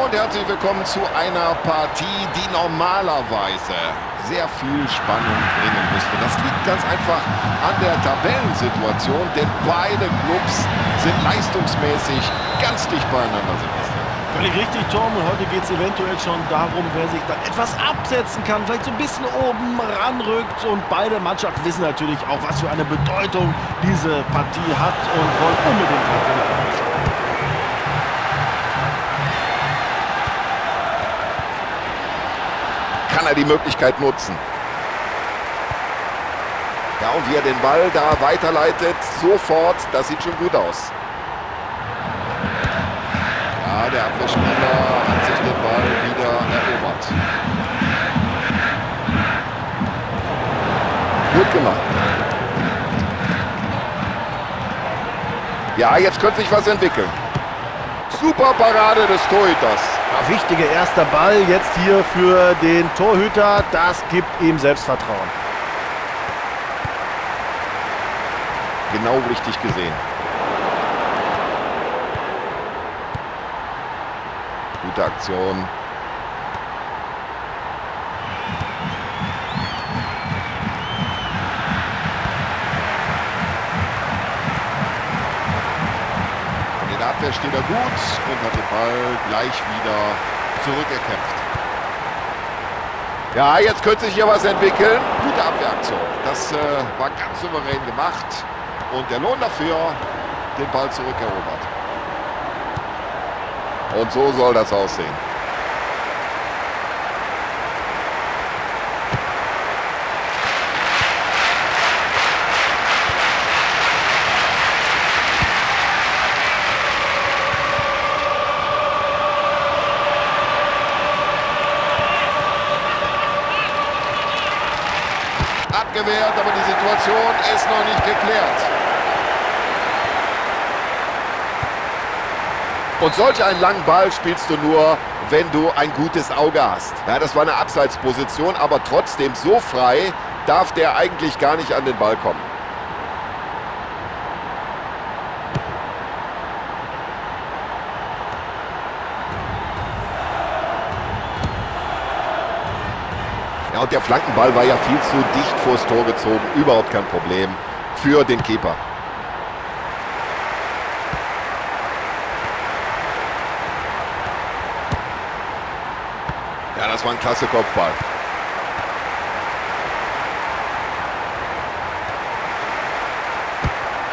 Und herzlich willkommen zu einer Partie, die normalerweise sehr viel Spannung bringen müsste. Das liegt ganz einfach an der Tabellensituation, denn beide Clubs sind leistungsmäßig ganz dicht beieinander, Sebastian. Völlig richtig, Tom. Und heute geht es eventuell schon darum, wer sich dann etwas absetzen kann, vielleicht so ein bisschen oben ranrückt. Und beide Mannschaften wissen natürlich auch, was für eine Bedeutung diese Partie hat und wollen unbedingt gewinnen. Kann er die Möglichkeit nutzen? Ja, und wie er den Ball da weiterleitet, sofort, das sieht schon gut aus. Ja, der Abwehrspieler hat sich den Ball wieder erobert. Gut gemacht. Ja, jetzt könnte sich was entwickeln. Super Parade des Torhüters. Ja, wichtiger erster Ball jetzt hier für den Torhüter. Das gibt ihm Selbstvertrauen. Genau richtig gesehen. Gute Aktion. Und in der Abwehr steht er gut und hat den Ball gleich wieder zurückerkämpft. Ja, jetzt könnte sich hier was entwickeln. Gute Abwehraktion. Das war ganz souverän gemacht. Und der Lohn dafür, den Ball zurückerobert. Und so soll das aussehen. Abgewehrt, aber die Situation ist noch nicht geklärt. Und solch einen langen Ball spielst du nur, wenn du ein gutes Auge hast. Ja, das war eine Abseitsposition, aber trotzdem so frei darf der eigentlich gar nicht an den Ball kommen. Ja, und der Flankenball war ja viel zu dicht vors Tor gezogen. Überhaupt kein Problem für den Keeper. Ja, das war ein klasse Kopfball.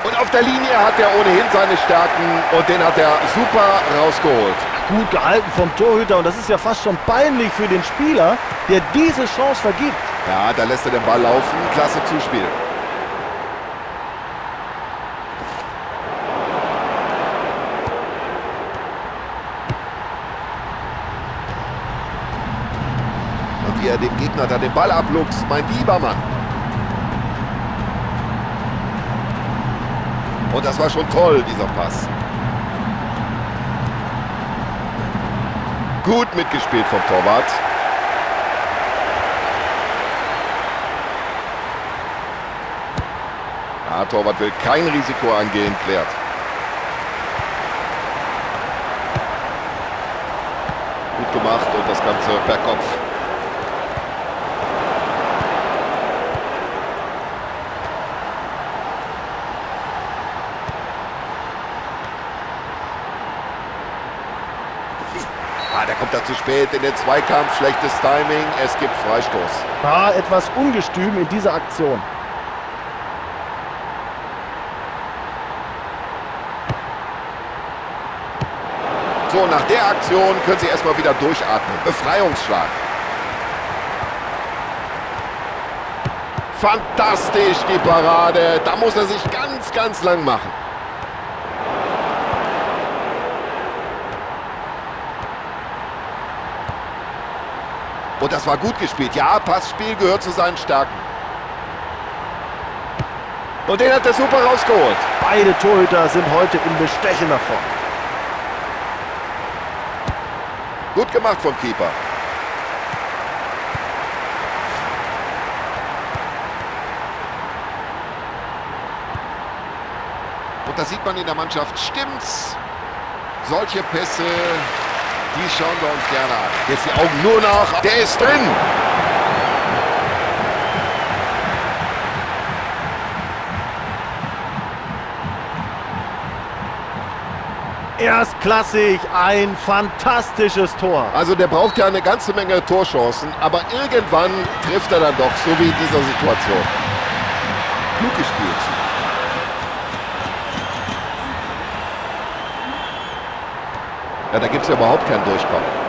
Und auf der Linie hat er ohnehin seine Stärken und den hat er super rausgeholt. Gut gehalten vom Torhüter und das ist ja fast schon peinlich für den Spieler, der diese Chance vergibt. Ja, da lässt er den Ball laufen. Klasse Zuspiel. Und wie er dem Gegner da den Ball abluchst, mein lieber Mann. Und das war schon toll, dieser Pass. Gut mitgespielt vom Torwart. Ja, Torwart will kein Risiko eingehen, klärt. Gut gemacht und das Ganze per Kopf. Ah, der kommt da zu spät in den Zweikampf. Schlechtes Timing. Es gibt Freistoß. War etwas ungestüm in dieser Aktion. So, nach der Aktion können Sie erstmal wieder durchatmen. Befreiungsschlag. Fantastisch, die Parade. Da muss er sich ganz, ganz lang machen. Und das war gut gespielt. Ja, Passspiel gehört zu seinen Stärken. Und den hat er super rausgeholt. Beide Torhüter sind heute in bestechender Form. Gut gemacht vom Keeper. Und da sieht man in der Mannschaft, stimmt's. Solche Pässe Die schauen wir uns gerne an. Jetzt die Augen nur noch. Der ist drin. Erstklassig, ein fantastisches Tor. Also der braucht ja eine ganze Menge Torchancen, aber irgendwann trifft er dann doch, so wie in dieser Situation. Klug gespielt. Ja, da gibt es ja überhaupt kein Durchkommen.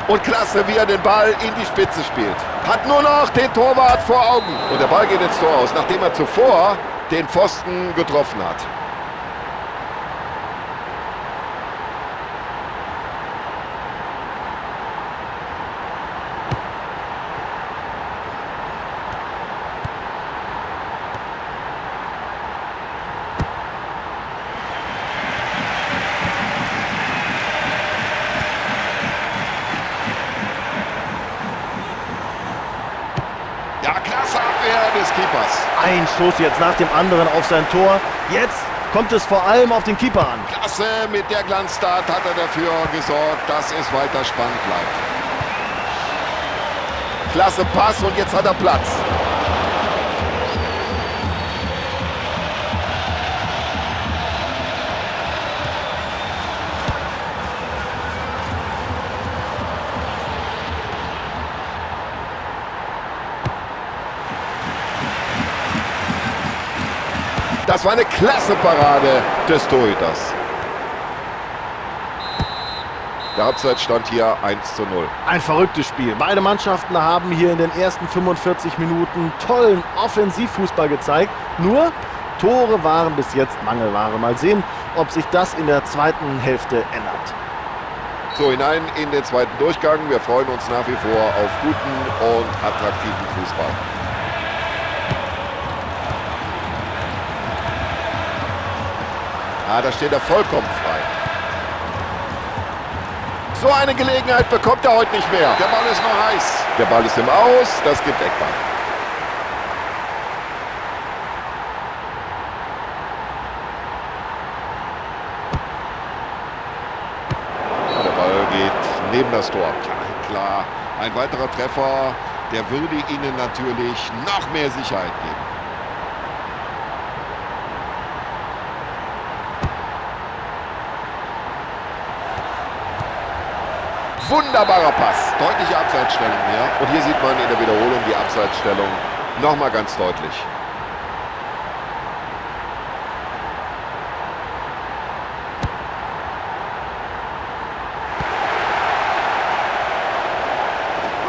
Und klasse, wie er den Ball in die Spitze spielt. Hat nur noch den Torwart vor Augen. Und der Ball geht ins Tor aus, nachdem er zuvor den Pfosten getroffen hat. Ja, klasse Abwehr des Keepers. Ein Schuss jetzt nach dem anderen auf sein Tor. Jetzt kommt es vor allem auf den Keeper an. Klasse, mit der Glanztat hat er dafür gesorgt, dass es weiter spannend bleibt. Klasse Pass und jetzt hat er Platz. Das war eine klasse Parade des Torhüters. Der Halbzeitstand hier 1:0. Ein verrücktes Spiel. Beide Mannschaften haben hier in den ersten 45 Minuten tollen Offensivfußball gezeigt. Nur Tore waren bis jetzt Mangelware. Mal sehen, ob sich das in der zweiten Hälfte ändert. So, hinein in den zweiten Durchgang. Wir freuen uns nach wie vor auf guten und attraktiven Fußball. Ah, da steht er vollkommen frei. So eine Gelegenheit bekommt er heute nicht mehr. Der Ball ist noch heiß. Der Ball ist im Aus. Das gibt Eckball. Der Ball geht neben das Tor. Ja, klar, ein weiterer Treffer, der würde ihnen natürlich noch mehr Sicherheit geben. Wunderbarer Pass. Deutliche Abseitsstellung hier. Und hier sieht man in der Wiederholung die Abseitsstellung nochmal ganz deutlich.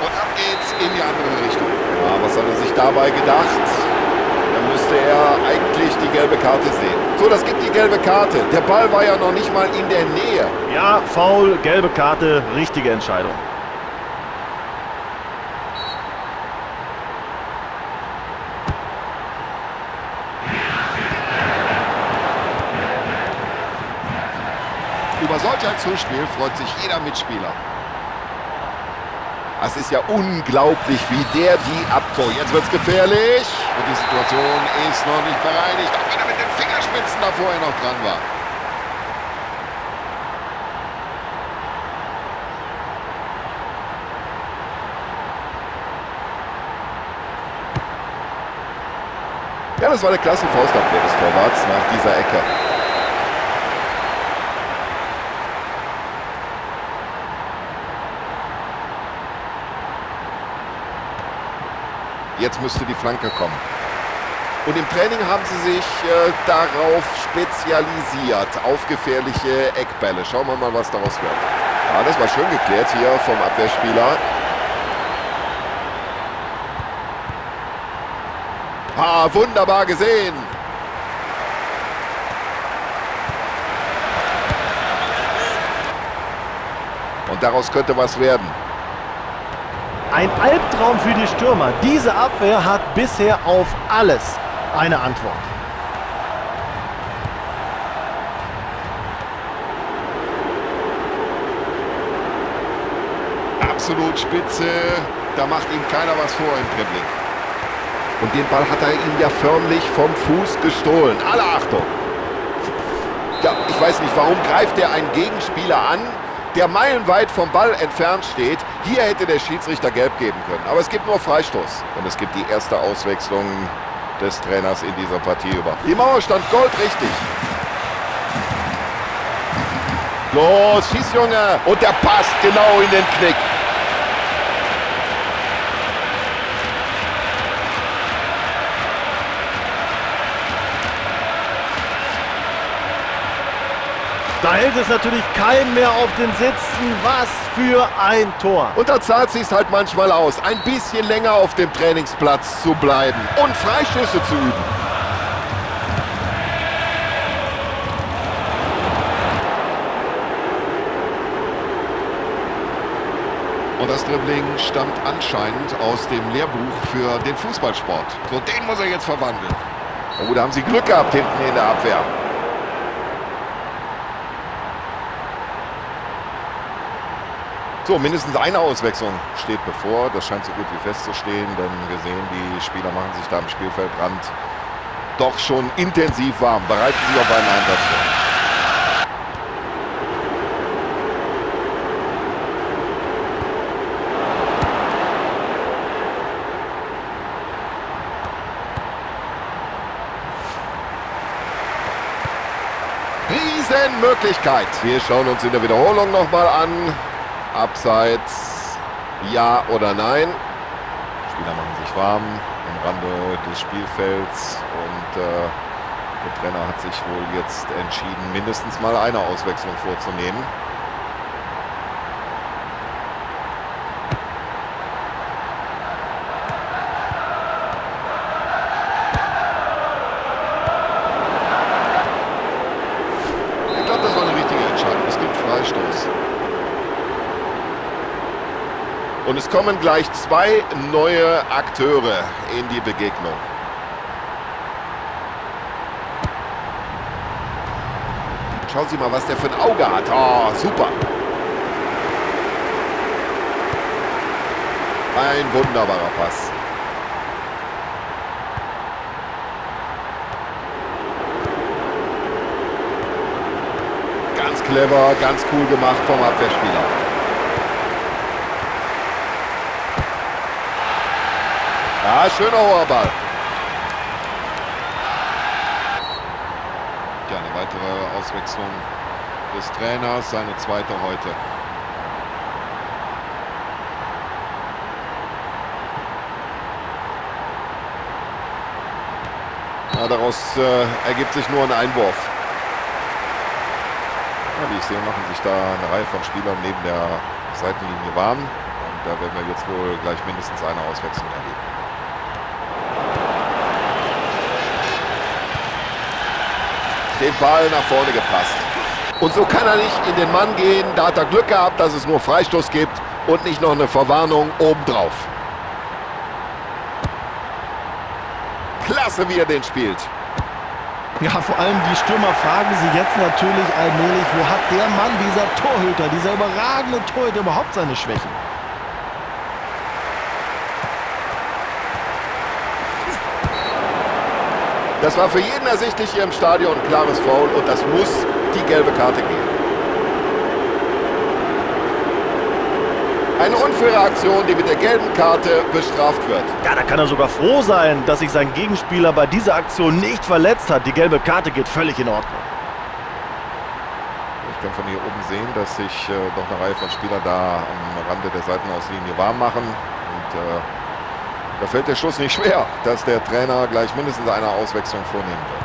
Und ab geht's in die andere Richtung. Ja, was hat er sich dabei gedacht? Da müsste er eigentlich die gelbe Karte sehen. So, das gibt die gelbe Karte. Der Ball war ja noch nicht mal in der Nähe. Ja, Foul, gelbe Karte, richtige Entscheidung. Über solch ein Zuspiel freut sich jeder Mitspieler. Das ist ja unglaublich, wie der die abzog. Jetzt wird's gefährlich. Und die Situation ist noch nicht bereinigt, auch wenn er mit den Fingerspitzen da vorher noch dran war. Ja, das war eine klasse Faustabwehr des Torwarts nach dieser Ecke. Jetzt müsste die Flanke kommen. Und im Training haben sie sich darauf spezialisiert, auf gefährliche Eckbälle. Schauen wir mal, was daraus wird. Ja, das war schön geklärt hier vom Abwehrspieler. Ah, wunderbar gesehen. Und daraus könnte was werden. Ein Albtraum für die Stürmer. Diese Abwehr hat bisher auf alles eine Antwort. Absolut spitze. Da macht ihm keiner was vor im Dribbling. Und den Ball hat er ihm ja förmlich vom Fuß gestohlen. Alle Achtung! Ja, ich weiß nicht, warum greift er einen Gegenspieler an, der meilenweit vom Ball entfernt steht. Hier hätte der Schiedsrichter gelb geben können. Aber es gibt nur Freistoß. Und es gibt die erste Auswechslung des Trainers in dieser Partie über. Die Mauer stand goldrichtig. Los, schieß, Junge! Und der passt genau in den Knick. Da hält es natürlich keinen mehr auf den Sitzen. Was für ein Tor. Und da zahlt sich's halt manchmal aus, ein bisschen länger auf dem Trainingsplatz zu bleiben und Freischüsse zu üben. Und das Dribbling stammt anscheinend aus dem Lehrbuch für den Fußballsport. So, den muss er jetzt verwandeln. Oh, da haben sie Glück gehabt hinten in der Abwehr. So, mindestens eine Auswechslung steht bevor. Das scheint so gut wie festzustehen, denn wir sehen, die Spieler machen sich da am Spielfeldrand doch schon intensiv warm, bereiten sich auf einen Einsatz vor. Riesenmöglichkeit. Wir schauen uns in der Wiederholung nochmal an. Abseits, ja oder nein. Spieler machen sich warm am Rande des Spielfelds und der Trainer hat sich wohl jetzt entschieden, mindestens mal eine Auswechslung vorzunehmen. Ich glaube, das war eine richtige Entscheidung. Es gibt Freistoß. Und es kommen gleich zwei neue Akteure in die Begegnung. Schauen Sie mal, was der für ein Auge hat. Oh, super. Ein wunderbarer Pass. Ganz clever, ganz cool gemacht vom Abwehrspieler. Ja, schöner hoher Ball. Ja, eine weitere Auswechslung des Trainers, seine zweite heute. Ja, daraus ergibt sich nur ein Einwurf. Ja, wie ich sehe, machen sich da eine Reihe von Spielern neben der Seitenlinie warm. Und da werden wir jetzt wohl gleich mindestens eine Auswechslung erleben. Den Ball nach vorne gepasst. Und so kann er nicht in den Mann gehen. Da hat er Glück gehabt, dass es nur Freistoß gibt und nicht noch eine Verwarnung obendrauf. Klasse, wie er den spielt. Ja, vor allem die Stürmer fragen sich jetzt natürlich allmählich, wo hat der Mann, dieser Torhüter, dieser überragende Torhüter überhaupt seine Schwächen? Das war für jeden ersichtlich hier im Stadion ein klares Foul und das muss die gelbe Karte geben. Eine unfaire Aktion, die mit der gelben Karte bestraft wird. Ja, da kann er sogar froh sein, dass sich sein Gegenspieler bei dieser Aktion nicht verletzt hat. Die gelbe Karte geht völlig in Ordnung. Ich kann von hier oben sehen, dass sich doch eine Reihe von Spielern da am Rande der Seitenauslinie warm machen. Und da fällt der Schuss nicht schwer, dass der Trainer gleich mindestens eine Auswechslung vornehmen wird.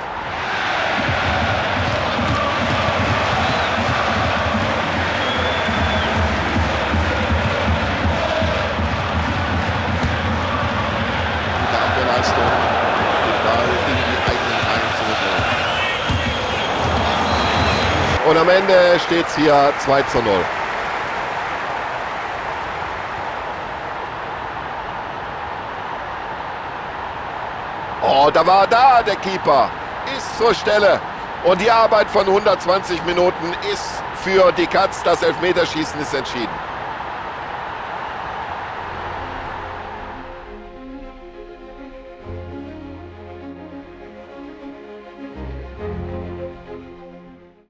Gute Abwehrleistung, den Ball in die eigenen Reihen zurückholen. Und am Ende steht es hier 2:0. Oh, da war da der Keeper. Ist zur Stelle. Und die Arbeit von 120 Minuten ist für die Katz. Das Elfmeterschießen ist entschieden.